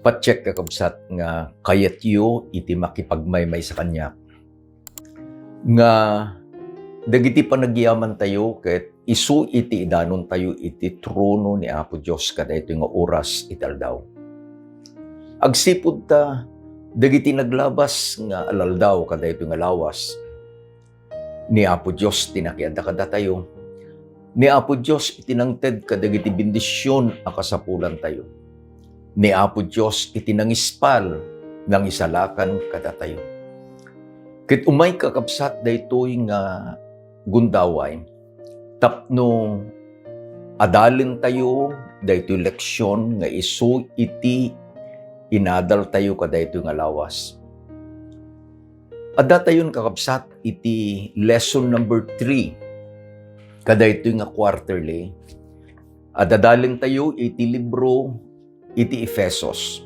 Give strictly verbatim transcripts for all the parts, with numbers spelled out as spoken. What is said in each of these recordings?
Patiek, kakabsat, nga kayatyo iti makipagmaymaysa kaniak nga dagiti panagyamantayo ket isu iti idanontayo iti trono ni Apo Dios kadaytoy nga oras iti aldaw. Agsipud ta dagiti naglabas nga al-aldaw kadaytoy nga lawas, ni Apo Dios ti nakiadda kadatayo. Ni Apo Dios iti nangted kadagiti bendision a kasapulantayo. Ni Apo Dios iti nangispal, nangisalakan kadatayo. Ket umay, kakabsat, daytoy nga gundaway tapno adalentayo daytoy leksion nga isu iti inadaltayo kadaytoy nga lawas. Addatayon, kakabsat, iti lesson number three kadaytoy nga quarterly. Adadalentayo iti libro iti Efesos.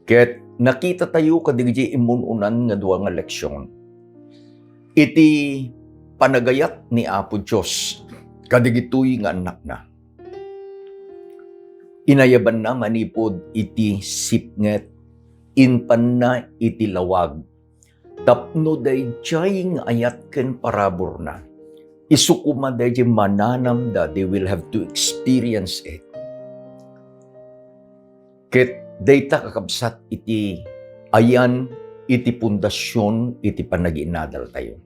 Ket nakitatayo kadagiti immun-unan nga dua nga leksion iti panagayat ni Apo Dios kadagitoy nga annakna. Inayabanna manipud iti sipnget, impanna iti lawag, tapno daydiay nga ayat ken paraburna, isu koma daydiay mananamda, they will have to experience it. Ket dayta, kakabsat, iti ayan iti pundasion iti panagiinadaltayo.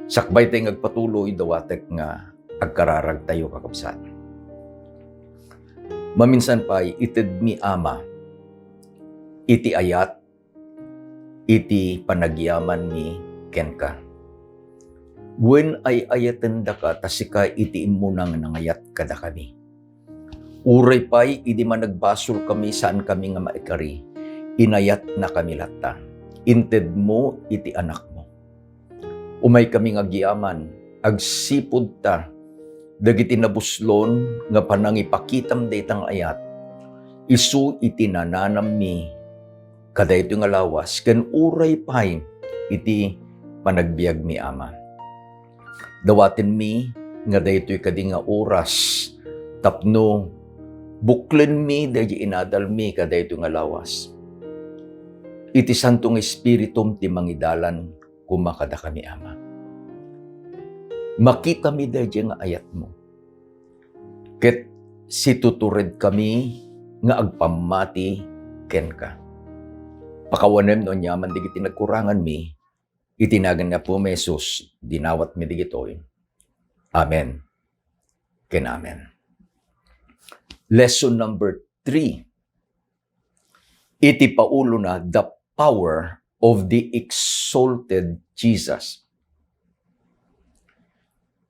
Sakbay tay nga agpatuloy, dawatek nga agkararagtayo, kakabsat. Maminsan pay, itedmi, Ama, iti ayat iti panagyamanmi kenka. Wen ay-ayatendaka ta sika iti immuna nga nangayat kadakami. Uray pay idi managbasolkami, saankami nga maikari, inayatnakami latta. Intedmo iti Anakmo. Umaykami nga agyaman agsipud ta dagiti nabuslon nga panangipakitam dayta nga ayat isu iti nananammi kadaytoy nga lawas ken uray pay iti panagbiagmi, Ama. Dawatenmi nga daytoy kadi nga oras tapno buklenmi daydi inadalmi kadaytoy nga lawas. Iti Santo nga Espiritum ti mangidalan koma kadakami, Ama. Makitami daydi nga ayatmo. Ket situturedkami nga agpammati kenka. Pakawanem no aniaman dagiti nagkuranganmi, iti nagan ni Apomi Jesus, dinawatmi dagitoy. Amen ken amen. Lesson number three. Iti paulona, the power of the exalted Jesus.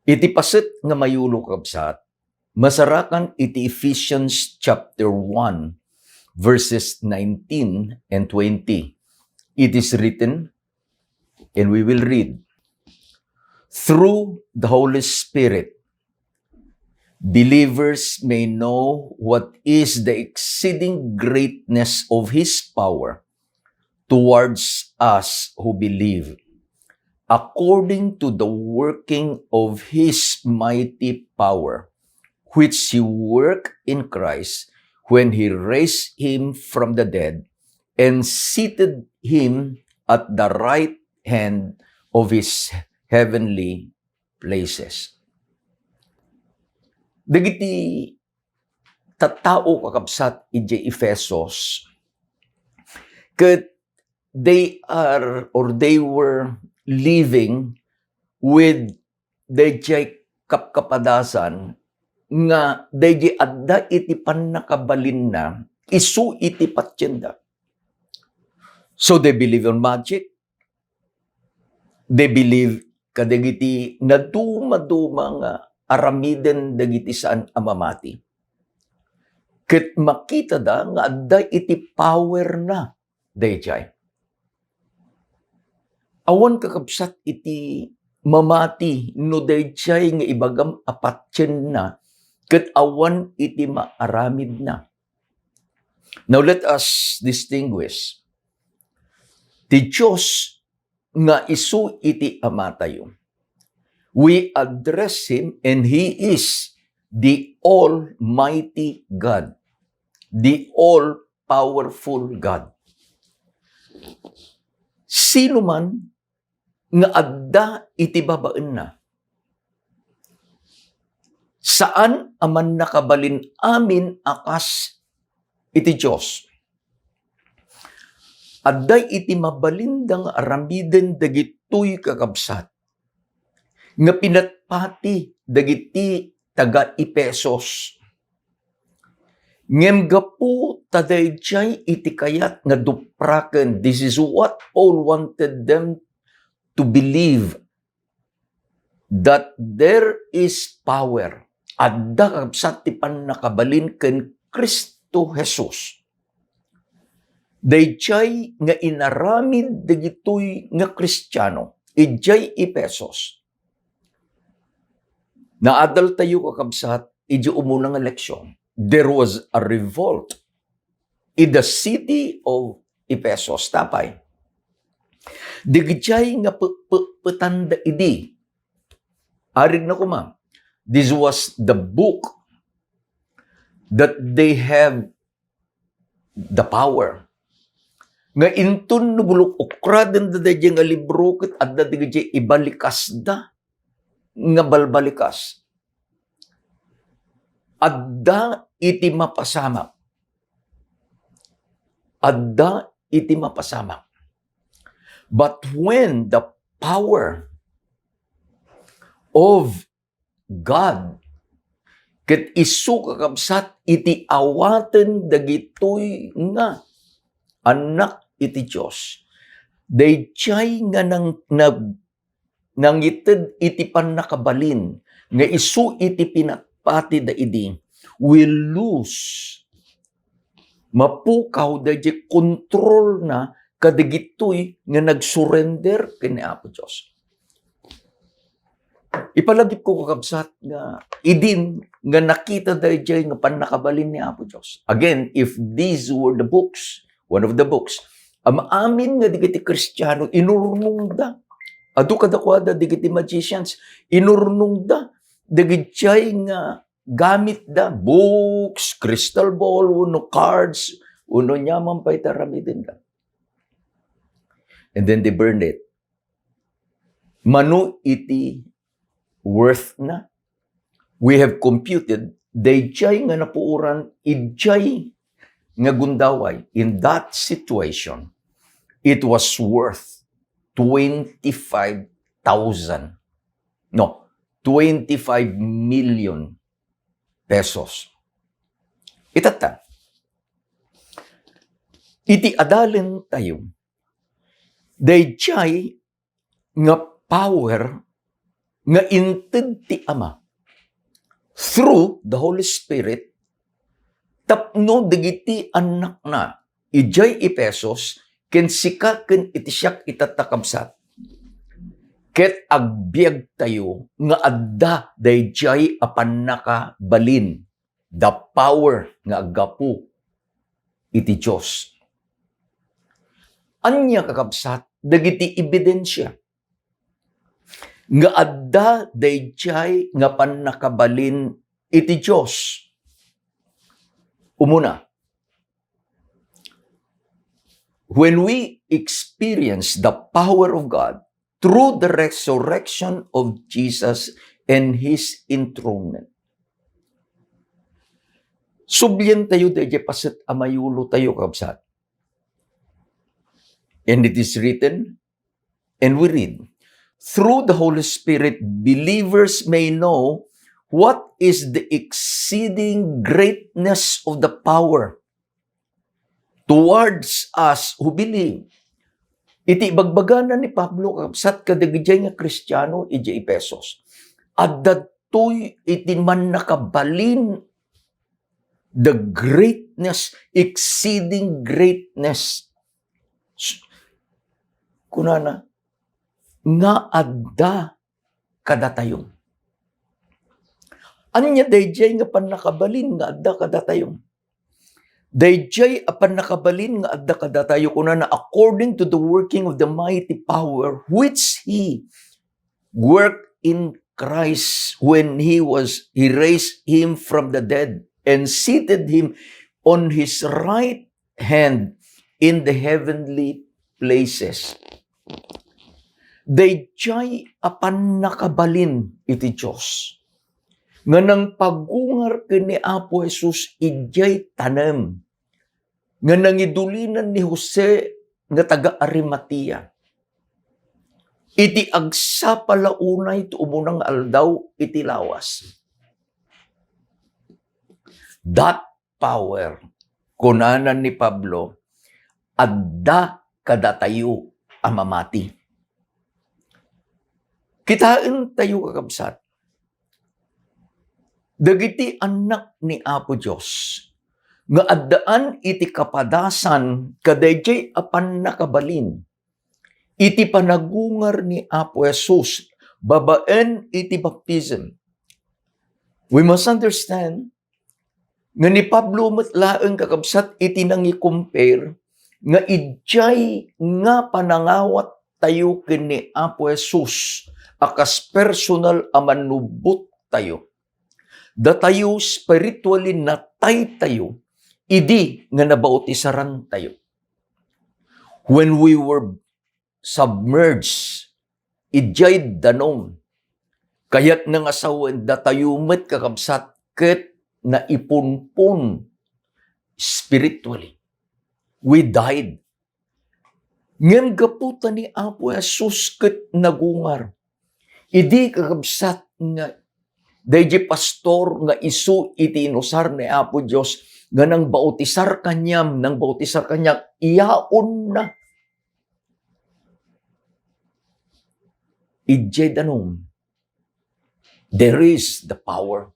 Iti paset nga mayulo, kabsat, masarakan iti Ephesians chapter one, verses nineteen and twenty. It is written, and we will read, "Through the Holy Spirit, believers may know what is the exceeding greatness of His power towards us who believe, according to the working of His mighty power, which He worked in Christ when He raised Him from the dead and seated Him at the right hand of His heavenly places." Dagiti tattao, kakabsat, idiay Efesos, ket they are, or they were living with daydiay kapkapadasan nga daydiay adda iti pannakabalinna isu iti patienda. So they believe on magic, they believe kadagiti nadumaduma nga aramiden dagiti saan a mamati. Ket makitada nga adda iti powerna daydiay. Awan, kakabsat, iti mamati no daydiay nga ibagam a patienna ket awan iti maaramidna. Now let us distinguish. Ti Dios nga isu iti Amatayo. We address Him and He is the Almighty God. the all-powerful God. Sino man nga adda iti babaenna, saan a mannakabalin amin a kas iti Dios. Adda iti mabalinda nga aramiden dagitoy, kakabsat, nga pinatpati dagiti taga-Efesos. Ngem gapu ta daydiay iti kayat nga dupraken, this is what Paul wanted them to believe, that there is power. Adda, kakabsat, ti pannakabalin ken Cristo Jesus. Daydiay nga inaramid dagitoy nga Kristiano idiay Efesos. Naadaltayo, kakabsat, iti umuna nga leksion. There was a revolt in the city of Efesos. Tapay, dagijay nga pe-, pe-, petanda idi, arig na koma, this was the book that they have the power. Nga inton no buluk-ukraden da daydiay nga libro ket adda dagijay ibalikasda nga balbalikas. Adda iti mapasamak. Adda iti mapasamak. But when the power of God ket isu, kakabsat, iti awaten dagitoy nga annak iti Dios, daydiay nga nang-, nag-, nangited iti pannakabalin nga isu iti pinatpatida idi, will lose, mapukaw daydiay kontrolna kadagitoy nga nagsurrender ken ni Apo Dios. Ipalagipko, kakabsat, nga idin nga nakita daydiay nga pannakabalin ni Apo Dios. Again, if these were the books, one of the books, am-amin nga dagiti Kristiano, inurnongda. Adu kadakuada dagiti magicians, inurnongda dagijay nga gamitda, books, crystal ball, wenno cards, wenno aniaman pay ti aramidenda. And then they burned it. Mano iti worth na? We have computed, daydiay nga napuoran idiay nga gundaway, in that situation, it was worth twenty-five thousand, no, twenty-five million pesos. Itatta, iti adalentayo, daydiay nga power nga inted ti Ama through the Holy Spirit tapno dagiti annakna idiay Efesos ken sika ken iti siak itatta, kabsat, ket agbiagtayo nga adda daydiay a pannakabalin, the power nga aggapu iti Dios. Ania, kakabsat, dagiti ebidensia nga adda daydiay nga pannakabalin iti Dios? Umuna, when we experience the power of God through the resurrection of Jesus and His enthronement. Sublientayo daydiay paset a mayulotayo, kabsat. And it is written, and we read, "Through the Holy Spirit, believers may know what is the exceeding greatness of the power towards us who believe." Iti ibagbagana ni Pablo, kabsat, kadagijay nga Kristiano idiay Efesos, adda toy iti mannakabalin, the greatness, exceeding greatness. S-, kunana, nga adda kadatayo. Ania daydiay nga pannakabalin nga adda kadatayo? Daydiay a pannakabalin nga adda kadatayo, kunana, "According to the working of the mighty power which He worked in Christ when He was, He raised Him from the dead and seated Him on his right hand in the heavenly places. Daydiay a pannakabalin iti Dios nga nangpagungar ken ni Apo Jesus idiay tanem nga nangidulinan ni Jose nga taga Arimatea, iti agsapa la unay ti umuna nga aldaw iti lawas. That power, kunana ni Pablo, adda kadatayo a mamati. Kitaentayo, kakabsat, dagiti annak ni Apo Dios nga addaan iti kapadasan kadaydiay a pannakabalin iti panagungar ni Apo Jesus babaen iti baptism. We must understand nga ni Pablo met laeng, kakabsat, iti nangi-compare nga idiay nga panangawat tayo ken ni Apo Jesus a kas personal a mannubbot tayo. Datayo spiritually natay tayo idi nga nabautisaran tayo. When we were submerged idiay danum, kayatna nga sawen datayo met, kakabsat, ket naipunpon spiritually. We died. Ngem gapu ta ni Apo Jesus ket nagungar, idi, kakabsat, nga daydi pastor nga isu iti inusar ni Apo Dios nga nangbautisar kaniam, nangbautisar kaniak, iyaonna idiay danum. There is the power.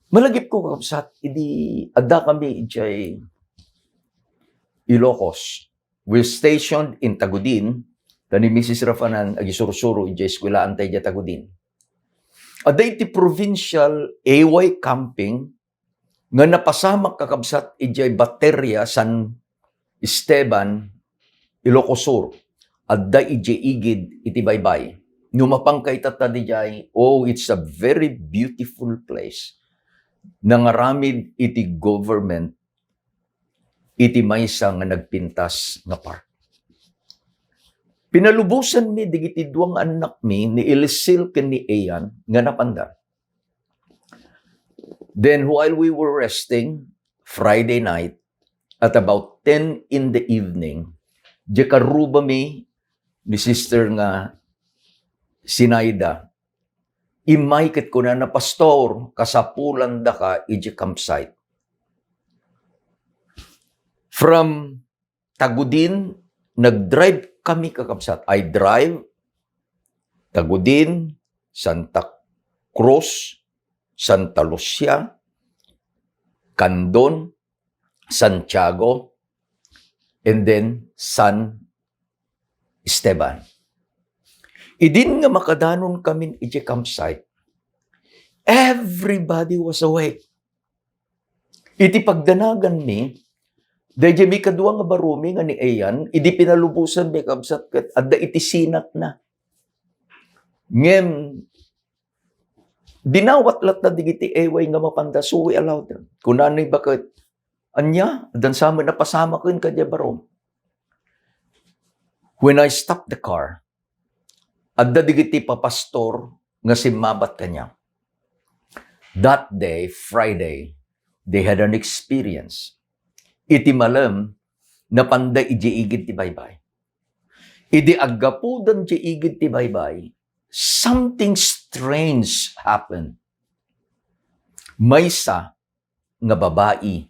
Malagipko, kakabsat, idi adda kami idiay Ilocos. We're stationed in Tagudin, ta ni Missus Rafanan agisursuro idiay eskuelaan ta idiay Tagudin. Adda iti provincial A Y camping nga napasamak, kakabsat, idiay Bateria, San Esteban, Ilocos Sur. Adda idiay igid iti baybay. No mapanka itatta idiay, oh, it's a very beautiful place. Nangaramid iti government iti maysa nga nagpintas nga park. Pinalubosanmi dagiti dua nga annakmi, ni Elisil ken ni Ian, nga napanda. Then, while we were resting, Friday night, at about ten in the evening, di karubami ni Sister nga Sinaida, immay ket kunana, "Pastor, kasapulandaka iti campsite." From Tagudin, nag-drive kami, kakabsat. I drive Tagudin, Santa Cruz, Santa Lucia, Candon, Santiago, and then San Esteban. Idin nga makadanon kamin iti campsite, everybody was awake. Iti pagdanaganmi, daydiay mi kadua nga baromi nga ni Ian, idi pinalubosanmi, kabsat, ket adda iti sinatna. Ngem, dinawat latta digiti A Y nga mapanda, so we allowed them. Kunana ni baket, "Ania, addan sa met a pasamaken kadi a barom?" When I stopped the car, adda digiti papastor nga simmabat kaniak. That day, Friday, they had an experience. Iti malem, napanda idiay igid ti baybay. Idi aggapudan idiay igid ti baybay, something strange happened. Maysa nga babai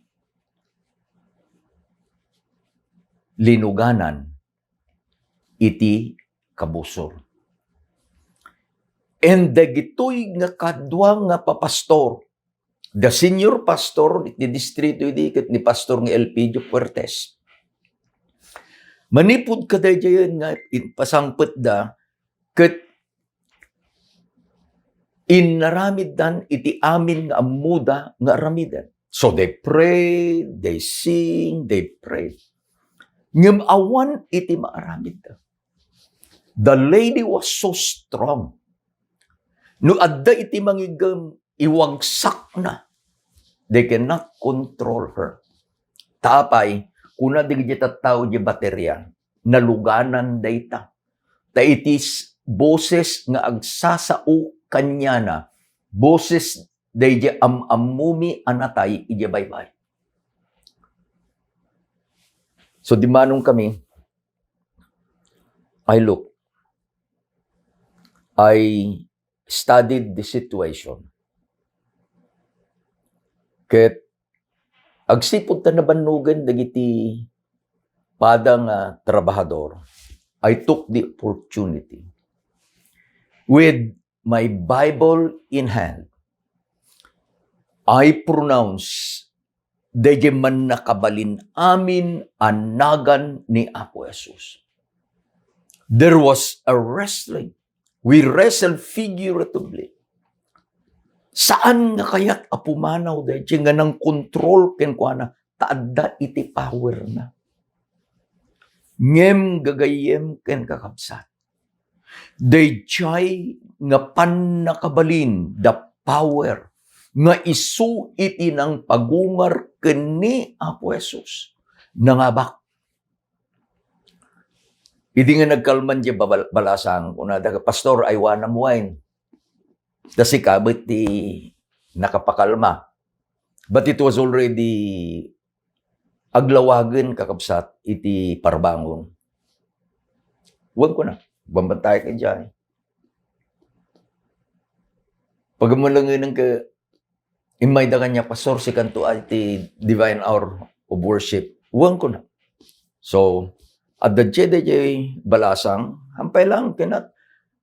linuganan iti kabusor. And dagitoy nga kadua nga papastor, the senior pastor iti distrito idi ket ni Pastor nga Elpidio Fuertes. Manipud kadaydiayen nga in-, pasangpetda ket inaramiddan iti amin nga ammoda nga aramiden. So they prayed, they sing, they prayed. Ngem awan iti maaramidda. The lady was so strong. No adda iti mangigem, iwagsakna They cannot control her. Ta apay, kuna dagiti tattao di bateria, naluganan dayta. Ta iti s-, boses nga agsasao kaniana, boses daydi am-ammomi a natay idiay baybay. So, dimmanong kami, I look, I studied the situation. Ket agsipud ta nabannogen dagiti pada nga trabahador, I took the opportunity. With my Bible in hand, I pronounce daydi mannakabalin amin a nagan ni Apo Jesus. There was a wrestling. We wrestle figuratively. Saan nga kayat a pumanaw daydi nga nangkontrol kenkuana, ta adda iti power na. Ngem gagayyem ken kakabsat, daydiay nga pannakabalin, the power nga isu iti nangpagungar ken ni Apo Jesus, nangabak. Idi nga nagkalman di babal-, balasang, kunada, "Pastor, I want wine." Ta sika met ti nakapakalma. But it was already aglawagen, kakabsat, iti parbangon. Wen kuna, bambantayak idiay. Pagmalangen ka, immayda kaniak, "Pastor, sikanto ay ti divine hour of worship." Wen kuna. So, adda daydiay balasang, hampay lang, cannot.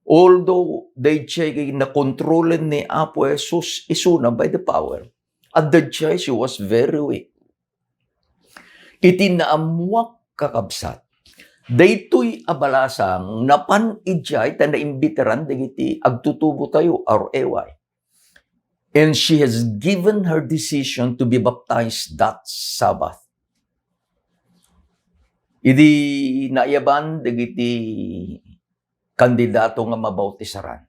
Although, daydiay nakontrolen ni Apo Jesus isuna by the power, adda daydiay she was very weak. Iti naammuak, kakabsat, daytoy a balasang napan idiay ta naimbitaran dagiti agtutubo tayo, R A Y. And she has given her decision to be baptized that Sabbath. Idi naayaban dagiti kandidato nga mabautisaran,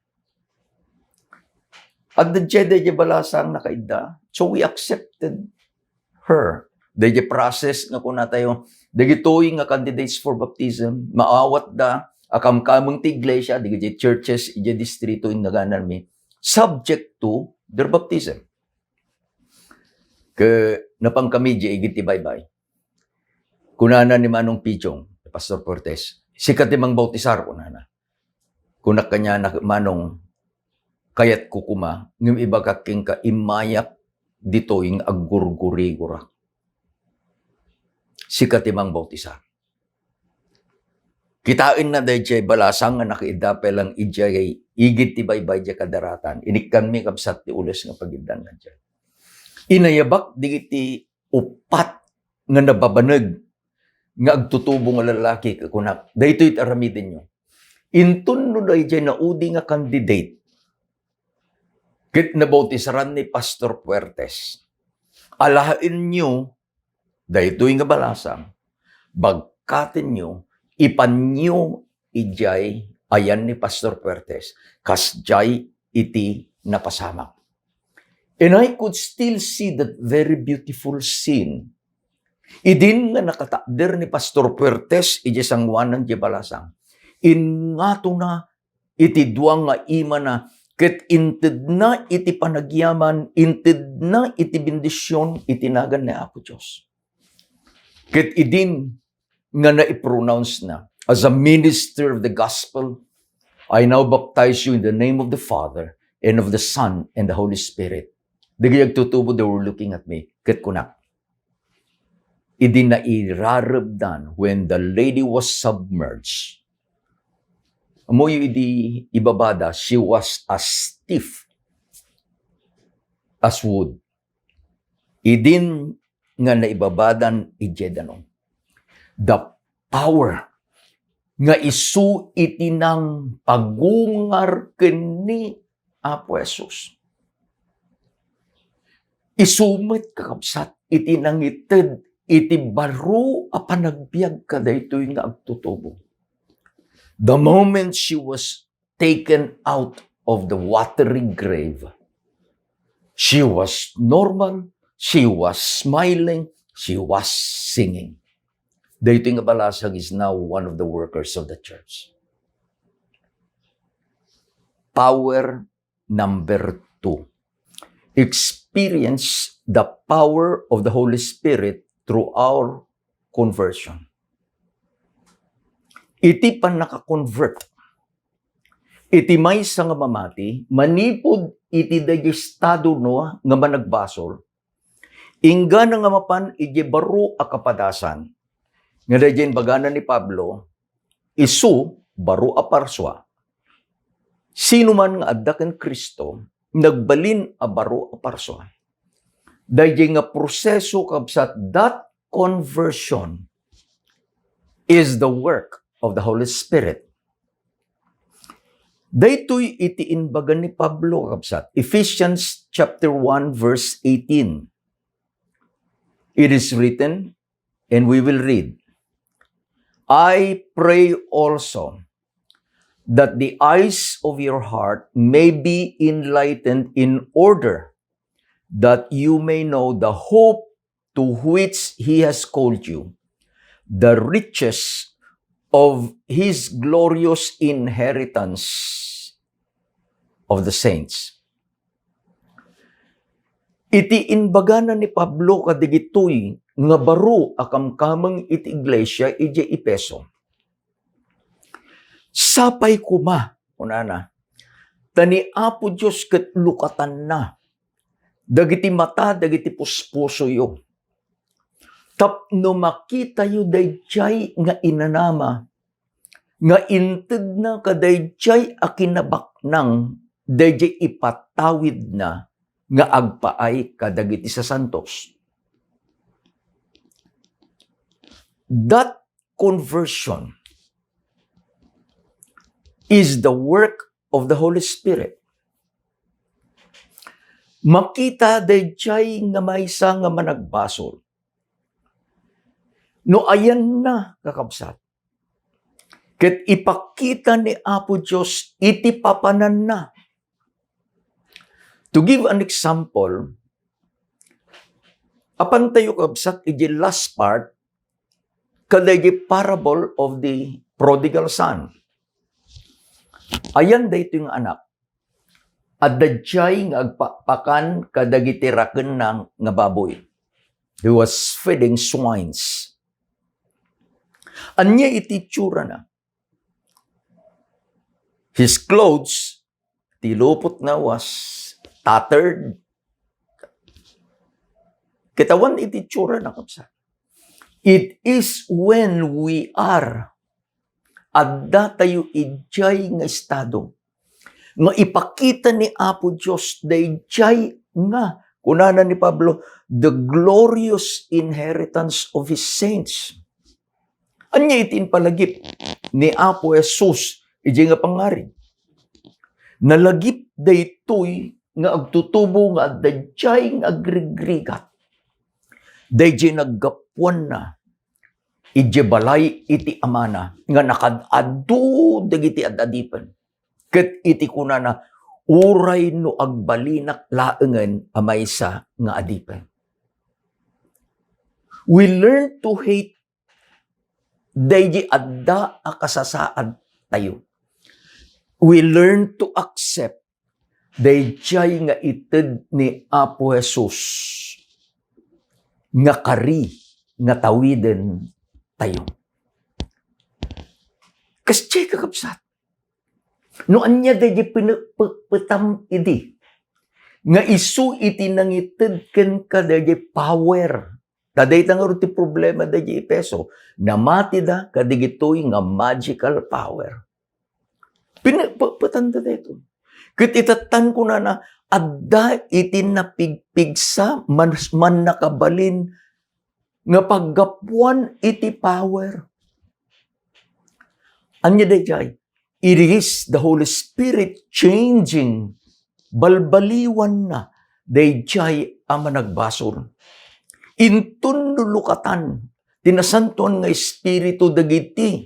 adda daydiay balasang nakaidda. So we accepted her. Daydiay process nga kunatayo, dagitoy nga candidates for baptism, maawatda a kamkameng ti iglesia, dagiti churches, idiay distrito, innagananmi, subject to their baptism. Ket napan kami idiay igid ti baybay. Kunana ni Manong Pichong, Pastor Cortez, "Sika ti mangbautisar," kunana. Kunak kaniana, "Manong, kayatko koma, ngem ibagak kenka, immayak ditoy nga aggurgurigurak. Sika ti mangbautisar." Kitaenna daydiay balasang nga nakaidda pay lang idiay igid ti baybay idiay kadaratan. Inikkanmi, kabsat, ti ules nga pagiddan nga diay. Inayabak dagiti uppat nga nababaneg nga agtutubo nga lalaki, ket kunak, "Daytoy ti aramidenyo. Inton no daydiay naudi nga candidate ket nabautisaran ni Pastor Fuertes, alaenyo daytoy nga balasang, bagkatenyo, ipanyo idiay ayan ni Pastor Fuertes, kasdiay iti napasamak." And I could still see that very beautiful scene. Idin nga nakatakder ni Pastor Fuertes idiay sangoanan diay balasang, ingatona iti dua nga imana, ket intedna iti panagyaman, intedna iti bendision iti nagan ni Apo Dios. Ket idin nga naipronounce na, "As a minister of the gospel, I now baptize you in the name of the Father, and of the Son, and the Holy Spirit." Dagiti agtutubo, they were looking at me. Ket kunak, idi nairarubdan, when the lady was submerged, ammoyo idi ibabada, she was as stiff as wood. Idin nga naibabadan idiay danum, the power nga isu iti nangpagungar ken ni Apo Jesus. Isu met, kakabsat, iti nangited iti baro a panagbiag kadaytoy nga agtutubo. The moment she was taken out of the watery grave, she was normal, she was smiling, she was singing. Daytoy nga balasang is now one of the workers of the church. Power number two. Experience the power of the Holy Spirit through our conversion. Iti pannaka-convert, iti maysa nga mamati, manipud iti daydi estado no nga managbasol, inggana nga mapan iti baro a kapadasan, nga daydi imbagana ni Pablo, isu baro a parsua. Sino man nga adda ken Cristo, nagbalin a baro a parsua. Daydi nga proseso, kabsat, that conversion is the work of the Holy Spirit. Daytoy iti imbaga ni Pablo, kabsat, Ephesians chapter one, verse eighteen. It is written, and we will read, "I pray also that the eyes of your heart may be enlightened, in order that you may know the hope to which he has called you, the riches of his glorious inheritance of the saints." Iti imbagana ni Pablo kadagitoy nga baro a kamkameng iti iglesia idiay Efeso, "Sapay koma," kunana, "ta ni Apo Dios ket lukatanna dagiti mata dagiti puspusoyo, tapno makitayo daydiay nga inanama nga intedna kadaydiay a kinabaknang daydiay ipatawidna nga agpaay kadagiti sasantos." That conversion is the work of the Holy Spirit. Makita daydiay nga maysa nga managbasol. No ayanna, kakabsat, ket ipakita ni Apo Dios iti papananna. To give an example, apantayo, kabsat, iti last part, kadaydi parable of the prodigal son. Ayan daytoy nga anak. Adda diay nga agpakpakan kadagiti rakenna nga baboy. He was feeding swines. Ania iti itsurana? His clothes, ti lupotna was tattered. Ket awan iti itsurana, kabsat. It is when we are, adda tayo idiay nga estado nga ipakita ni Apo Dios daydiay nga, kunana ni Pablo, the glorious inheritance of his saints. Ania iti impalagip ni Apo Jesus idiay nga pangngarig? Nalagip daytoy nga agtutubo nga adda diay nga agrigrigat. Daydiay naggapuanna idiay balay iti Amana nga nakaad-adu dagiti ad-adipen. Ket iti kunana, "Uray no agbalinak laengen a maysa nga adipen." We learn to hate daydi adda a kasasaad tayo. We learn to accept daydiay nga ited ni Apo Jesus nga kari nga tawiden tayo. Kasdiay, kakabsat, no ania daydi pineppetam idi nga isu iti nangited kenka daydi power. Ta dayta ngarud ti problema daydi Efeso, namatida kadigitoy nga magical power. Pineppetan da daytoy. Ket itattan kunana, adda iti napigpigsa, man, mannakabalin nga paggapuan iti power. Ania daydiay? It is the Holy Spirit changing, balbaliwanna daydiay a managbasol. Inton nulukatan ti Nasantoan nga Espiritu dagiti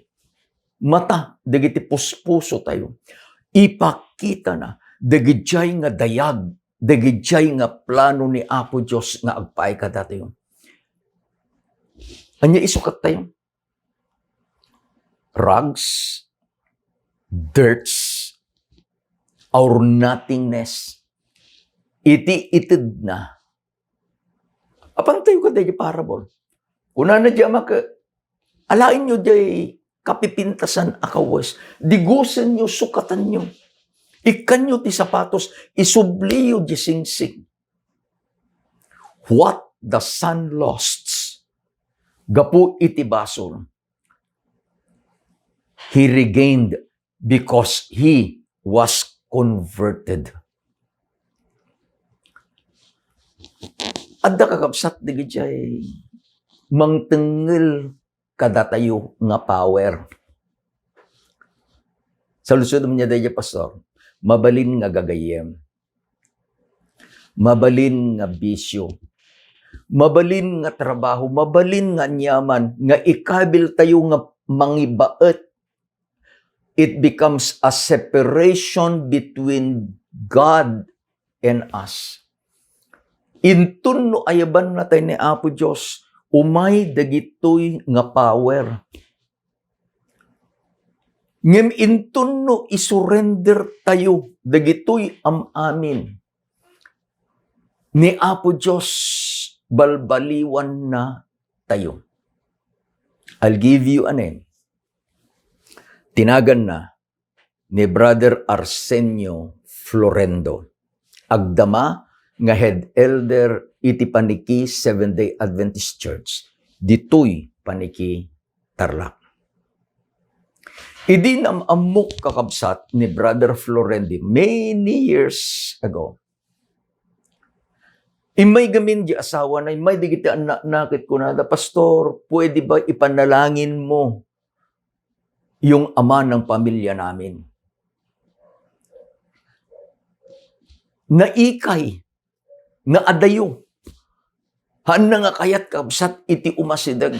mata, dagiti puspuso tayo, ipakitana dagidiay nga dayag dagidiay nga plano ni Apo Dios nga agpaay kadatayo. Ania isukattayo? Rags, dirts, or nothingness. Iti itedna. Apantayo kadaydi parable. Kunana diay ama ket, alaenyo diay kapipintasan a kawes, digusenyo, sukatanyo. Ikkanyo ti sapatos, isubliyo diay singsing. What the son lost gapu iti basol, he regained because he was converted. Adda, kakabsat, dagidiay mangtengngel kadatayo nga power. Saludsodem nia daydiay, Pastor, mabalin nga gagayyem, mabalin nga bisyo, mabalin nga trabaho, mabalin nga aniaman nga ikabiltayo nga mangibaet, it becomes a separation between God and us. Inton no ayabannatay ni Apo Dios, umay dagitoy nga power. Ngem inton no isurrender tayo dagitoy am-amin ni Apo Dios, balbaliwanna tayo. I'll give you a name. Tinaganna ni Brother Arsenio Florendo. Agdama nga head elder iti paniki Seventh-day Adventist Church, ditoy paniki Tarlac. Idi nam-ammok, kakabsat, ni Brother Florendi many years ago, immay gamin di asawana, immay dagiti annakna ket kunada, "Pastor, pwede ba ipanalangin mo yung ama ng pamilya namin?" Naikay nga adayo. Haanna nga kayat, kabsat, iti umasideg.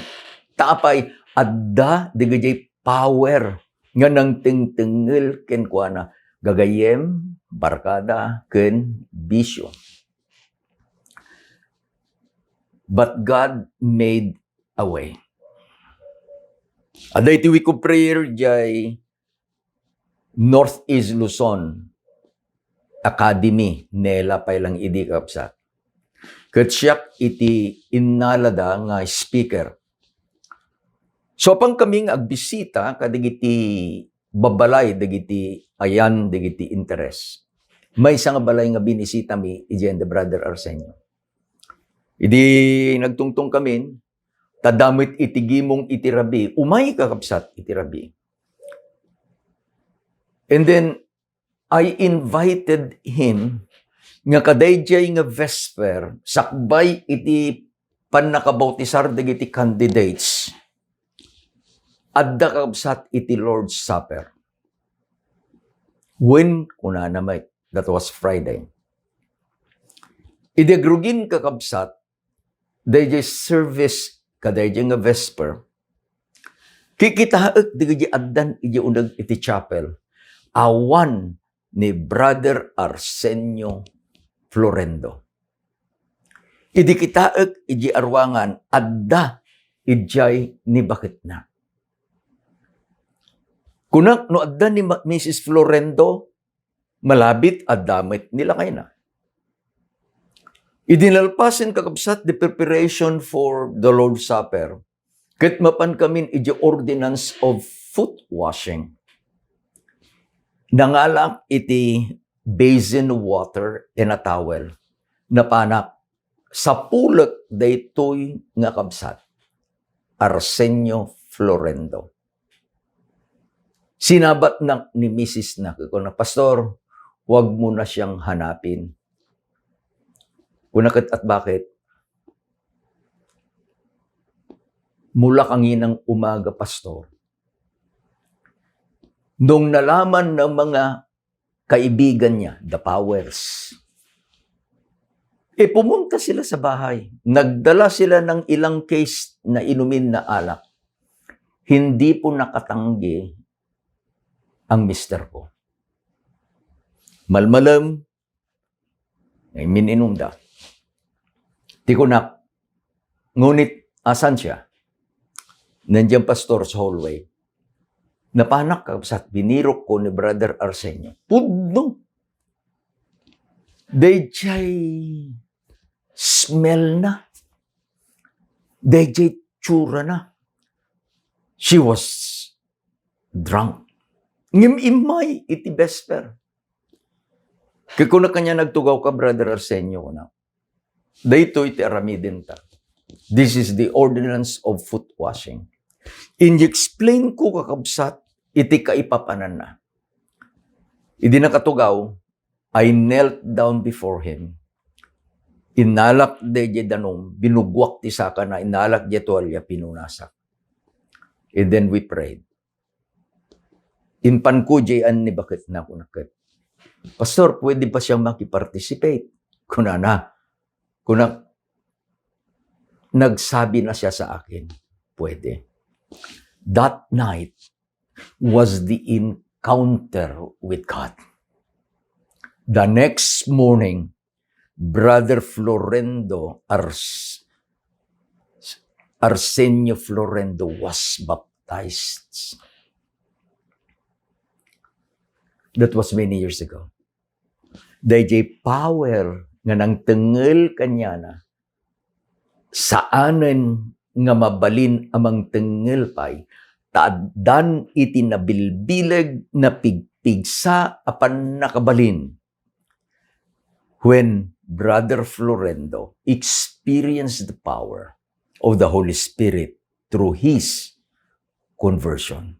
Ta apay, adda dagiti power nga nangtengtengngel kenkuana. Gagayyem, barkada, ken bisyo. But God made a way. Adda iti week of prayer, jay Northeast Luzon Academy, Nela pay lang idi, kabsat. Ket siak iti innalada nga speaker. So, apan kami nga agbisita kadagiti babalay, dagiti ayan, dagiti interes. Maysa nga balay nga binisitami, idiay ni Brother Arsenio. Idi nagtungtong kamin, ta damet iti gimong iti rabii, umay, kakabsat, iti rabii. And then, I invited him nga kadaydiay nga Vesper, sakbay iti pannakabautisar dagiti candidates, adda, kakabsat, iti Lord's Supper. When? Kunana met, that was Friday. Idi agrugin, kakabsat, daydiay service kadaydiay nga Vesper, kikitaek dagiti addan idiay uneg iti chapel, awan ni Brother Arsenio Florendo. Idi kitaek idiay aruangan, adda idiay ni baketna. Kunak, no adda ni Ma-, Missus Florendo, malabit, adda met ni lakayna. Idi nalpasen, kakabsat, the preparation for the Lord's Supper, ket mapan kamin idiay ordinance of foot washing, nangalak iti basin of water and a towel. Napanak, sapulek daytoy nga kabsat, Arsenio Florendo. Sinabatnak ni misisna, kuna, "Pastor, huwag mo na siyang hanapin." Kuna ket, "At bakit?" Mula kaninang umaga, Pastor, nung nalaman ng mga kaibigan niya, the Powers, e, pumunta sila sa bahay. Nagdala sila ng ilang case na inumin na alak. Hindi po nakatanggi ang mister ko. Malmalem, Nga immininumda. Ti kunak, ngunit asan siya? Nandiyan, Pastor, sa hallway. Napanak, kabsat, binirok ko ni Brother Arsenio. Pudno. Dayjay smell na. Dayjay tsura na. She was drunk. Ngem immay iti vesper. Ket kuna kaniak, "Nagtugaw ka, Brother Arsenio," kuna. "Daytoy ti aramidenta. This is the ordinance of foot washing." Inexplain ko, kakabsat, iti kaipapananna. Idi nakatugaw, I knelt down before him. Inalak dayjay danum, binugwak ti sakana, inalak diay tualya, pinunasak. And then we prayed. Impanko diay annibaketna, kunak ket, "Pastor, pwede ba siyang makiparticipate?" Kunana. Kunak, "Nagsabi na siya sa akin, pwede." That night was the encounter with God. The next morning, Brother Florendo Ars-, Arsenio Florendo was baptized. That was many years ago. Dayjay power nga nangtengngel kaniana, saanen nga mabalin a mangtengngel pay, ta addan iti nabilbileg, napigpigsa a pannakabalin when Brother Florendo experienced the power of the Holy Spirit through his conversion.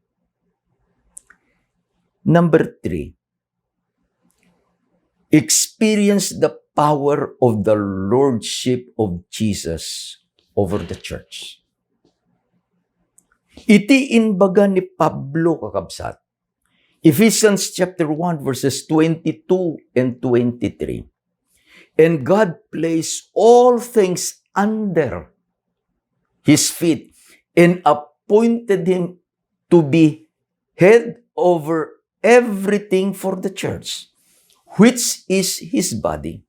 Number three, experience the power of the lordship of Jesus over the church. Iti imbaga ni Pablo, kakabsat, Ephesians chapter one, verses twenty-two and twenty-three. "And God placed all things under his feet and appointed him to be head over everything for the church, which is his body,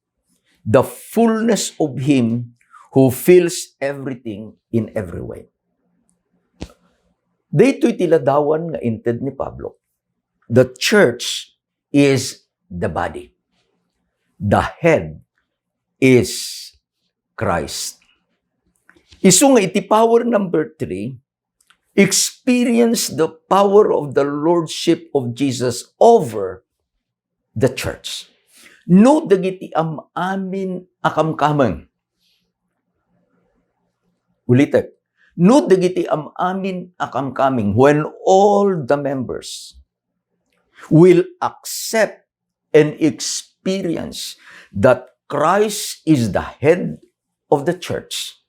the fullness of him who fills everything in every way." Daytoy ti ladawan nga inted ni Pablo. The church is the body. The head is Christ. Isu nga iti power number three, experience the power of the lordship of Jesus over the church. No dagiti am-amin a kamkameng. Ulitek. No dagiti am-amin a kamkameng, when all the members will accept and experience that Christ is the head of the church,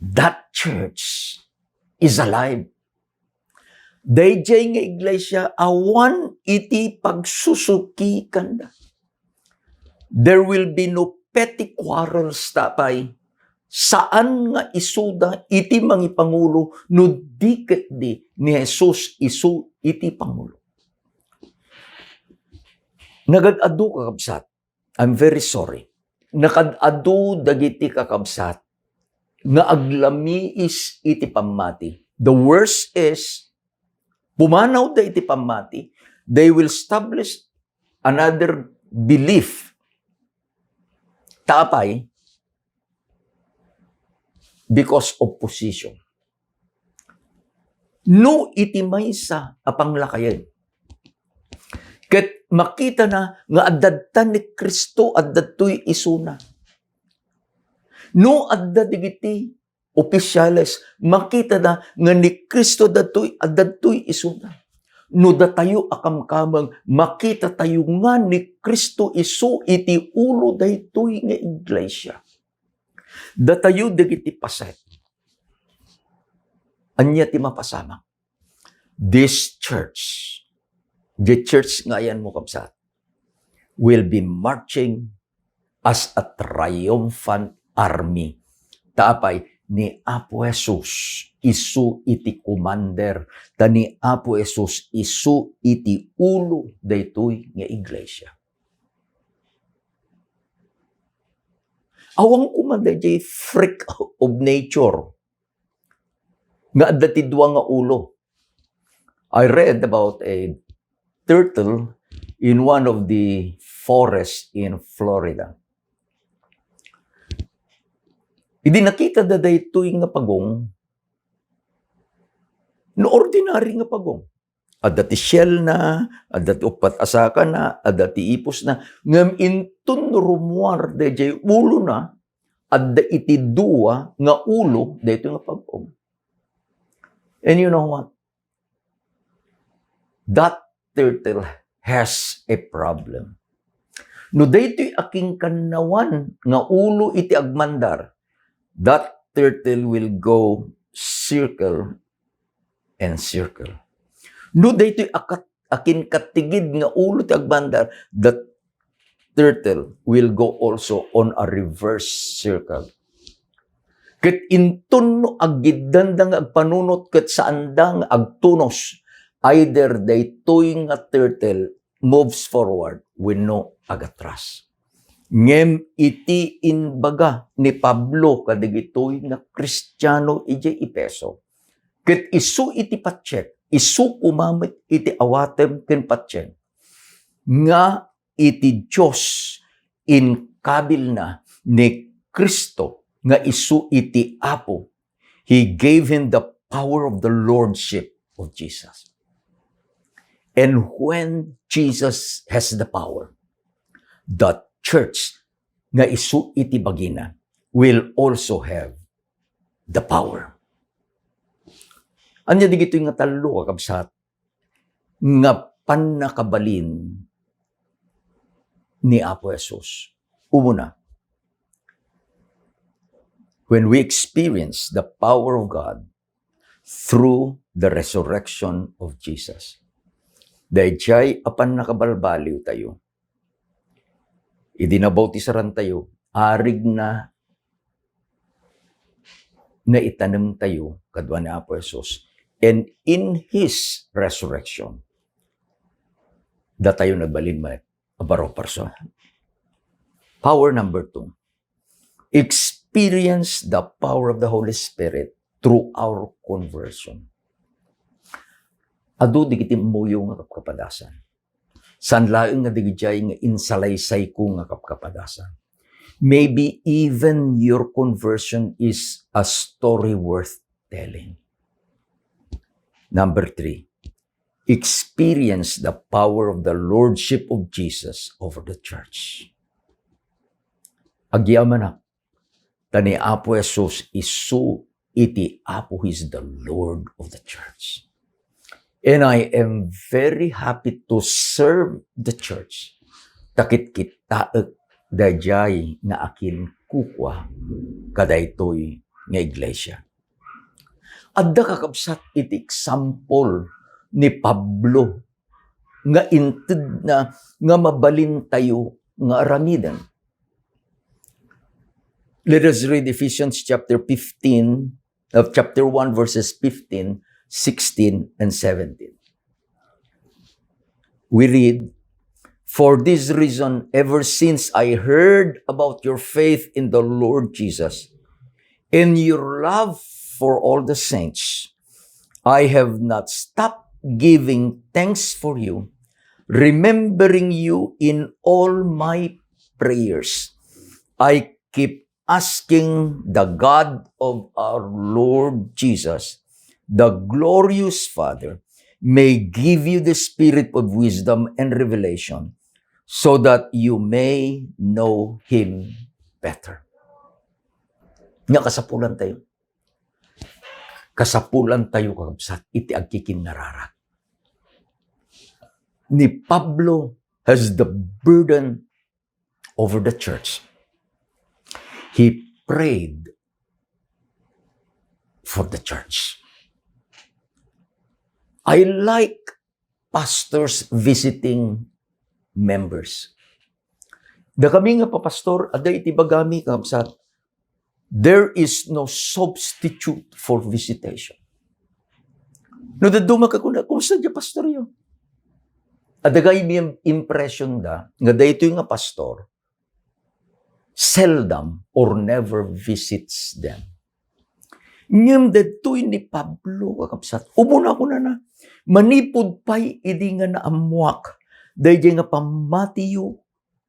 that church is alive. Dayjay nga iglesia, awan iti pagsusuki kanda. There will be no petty quarrels, ta apay, saan nga isuda iti mangipangulo no di ketdi ni Jesus isu iti pangulo. Nagad-adu, kakabsat. I'm very sorry. Nakad-adu dagiti kakabsat nga aglamiis iti pammati. The worst is, pumanawda iti pammati, they will establish another belief. Ta apay? Because of position. No iti maysa a panglakayen, ket makitana nga adda ni Cristo, adda toy isuna. No adda dagiti opisyales, makitana nga ni Cristo datoy, adda toy isuna. No datayo a kamkameng, makitatayo nga ni Cristo isu iti ulo daytoy nga iglesia. Datayo dagiti paset. Ania ti mapasamak? This church, the church nga ayanmo, kabsat, will be marching as a triumphant army. Ta apay, ni Apo Jesus isu iti commander, ta ni Apo Jesus isu iti ulo daytoy nga iglesia. Awan koma dayjay freak of nature nga adda ti dua nga ulo. I read about a turtle in one of the forests in Florida. Idi nakita da daytoy nga pagong, no ordinary nga pagong. Adda ti shell na, adda ti uppat a saka na, adda ti ipos na. Ngem inton rumuar dayjay ulo na, adda iti dua nga ulo daytoy nga pagong. And you know what? That turtle has a problem. No daytoy akinkannawan nga ulo iti agmandar, that turtle will go circle and circle. No daytoy akat-, akinkattigid nga ulo ti agmandar, that turtle will go also on a reverse circle. Ket inton no agiddanda nga agpanunot ket saanda nga agtunos, either daytoy nga turtle moves forward wenno agatras. Ngem iti imbaga ni Pablo kadagitoy nga Kristiano idiay Efeso, ket isu iti patiek, isu koma met iti awatem ken patiek, nga iti Dios inkabilna ni Cristo nga isu iti Apo. He gave him the power of the lordship of Jesus. And when Jesus has the power, the church nga isu iti bagina will also have the power. Ania dagitoy nga tallo, kakabsat, nga pannakabalin ni Apo Jesus? Umuna, when we experience the power of God through the resurrection of Jesus, daydiay a pannakabalbaliw tayo, idi nabautisar tayo, arigna naitanem tayo kadua ni Apo Jesus. And in His resurrection, datayo nagbalin met a baro a persona. Power number two, experience the power of the Holy Spirit through our conversion. Adu dagiti immuyo nga kapkapadasan. Saan laeng nga dagijay nga insalaysayko nga kapkapadasan. Maybe even your conversion is a story worth telling. Number three, experience the power of the lordship of Jesus over the church. Agyamanak, ta ni Apo Jesus isu iti Apo, He is the Lord of the church. And I am very happy to serve the church. Ta kitkittaek daydiay nga akinkukua kadaytoy nga iglesia. Adda, kakabsat, iti example ni Pablo nga intedna nga mabalintayo nga aramiden. Let us read Ephesians chapter fifteen, uh, chapter one, verses fifteen, sixteen, and seventeen. We read, "For this reason, ever since I heard about your faith in the Lord Jesus and your love for all the saints, I have not stopped giving thanks for you, remembering you in all my prayers. I keep asking the God of our Lord Jesus, the glorious Father, may give you the spirit of wisdom and revelation so that you may know Him better." Nga kasapulan tayo. Kasapulan tayo, kakabsat, iti agkikinnararag. Ni Pablo has the burden over the church. He prayed for the church. I like pastors visiting members. Dakami nga papastor, adda iti bagami, kakabsat, there is no substitute for visitation. No dadduma ka kuna, "Kumusta diay pastoryo?" Adda gayam impression da nga daytoy nga pastor, seldom or never visits them. Ngem daytoy ni Pablo, kakabsat, umuna kunana, manipud pay idi nga naammoak daydiay nga pammatiyo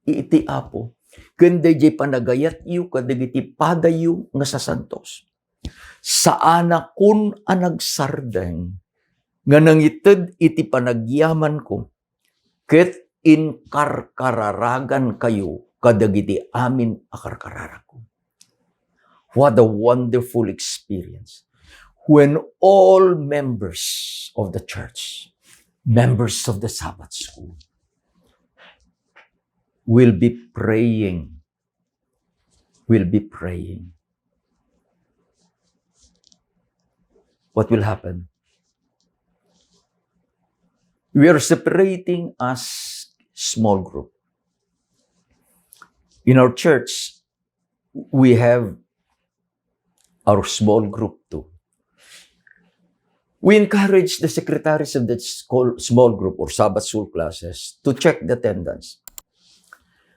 iti Apo, ken daydiay panagayatyo kadagiti padayyo nga sasantos. Saanakon a nagsardeng nga nangited iti panagyamanko, ket inkarkararagankayo kadagiti amin a karkararagko. What a wonderful experience when all members of the church, members of the Sabbath school, will be praying, will be praying. What will happen? We are separating as small group. In our church, we have our small group too. We encourage the secretaries of the school, small group or Sabbath school classes to check the attendance.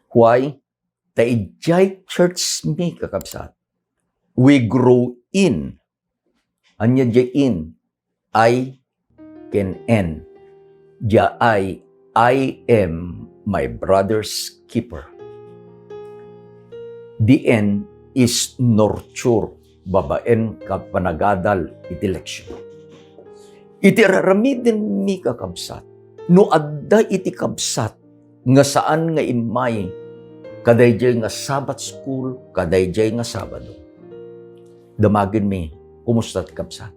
Why? Ta idiay church mi, kakabsat, we grow in. Ania diay in? I ken N. Diay I, I am my brother's keeper. The N is nurture, babaen ka panagadal iti leksyon. Iti ar-aramiden mi, kakabsat, no adda iti kabsat nga saan nga immay kadaydiay nga Sabbath school, kadaydiay nga Sabado, damagen mi, kumusta ti kabsat?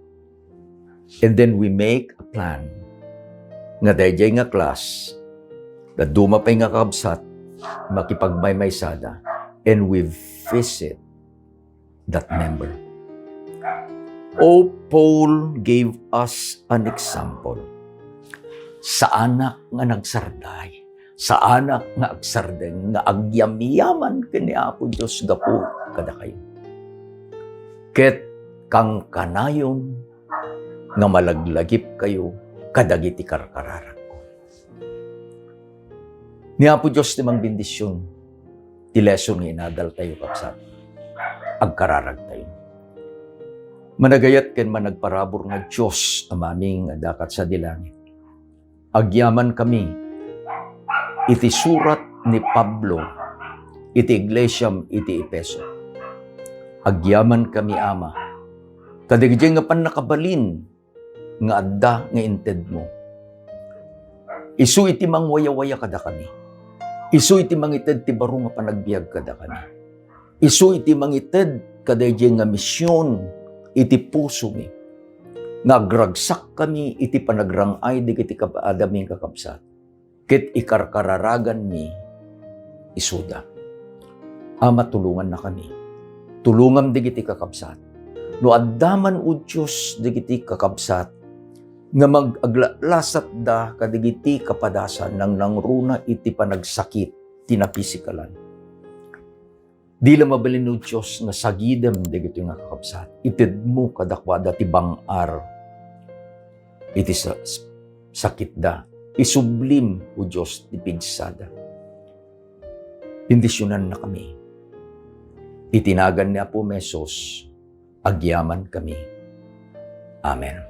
And then we make a plan nga daydiay nga class, dadduma pay nga kabsat, makipagmaymaysada, and we visit that member. Oh, Paul gave us an example. Saanak nga nagsarday, saanak nga agsardeng nga agyamyaman ken ni Apo Dios gapu kadakayo. Ket kankanayon nga malaglagipkayo kadagiti karkararagko. Ni Apo Dios ti mangbendision ti lesson nga inadaltayo, kabsat. Agkararagtayo. Managayat ken managparabur nga Dios, Amami nga adda ket sadi langit. Agyamankami iti surat ni Pablo iti iglesiam iti Efeso. Agyamankami, Ama, kadagiti nga pannakabalin nga adda nga intedmo. Isu iti mangwayawaya kadakami. Isu iti mangited ti baro nga panagbiag kadakami. Isu iti mangited kadaydiay nga mision iti pusomi, nga agragsakkami iti panagrang-ay dagiti kab-, adami nga kakabsat, ket ikarkararaganmi isuda. Ama, tulongannakami. Tulongam dagiti kakabsat. No adda man, O Dios, dagiti kakabsat nga mag-, aglalasatda kadagiti kapadasan, nangnangruna iti panagsakit ti napisikalan, di la mabalin, O Dios, nga sagidem dagitoy nga kakabsat. Itedmo kadakuada ti bang-ar iti sa-, s-, sakitda. Isublim, O Dios, ti pigsada. Bendisionannakami. Iti nagan ni Apo Jesus, agyamankami. Amen.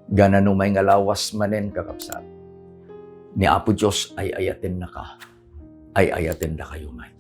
Ganan umay nga lawas manen, kakabsat, ni Apo Dios ay-ayatennaka, ay-ayatendakayo met.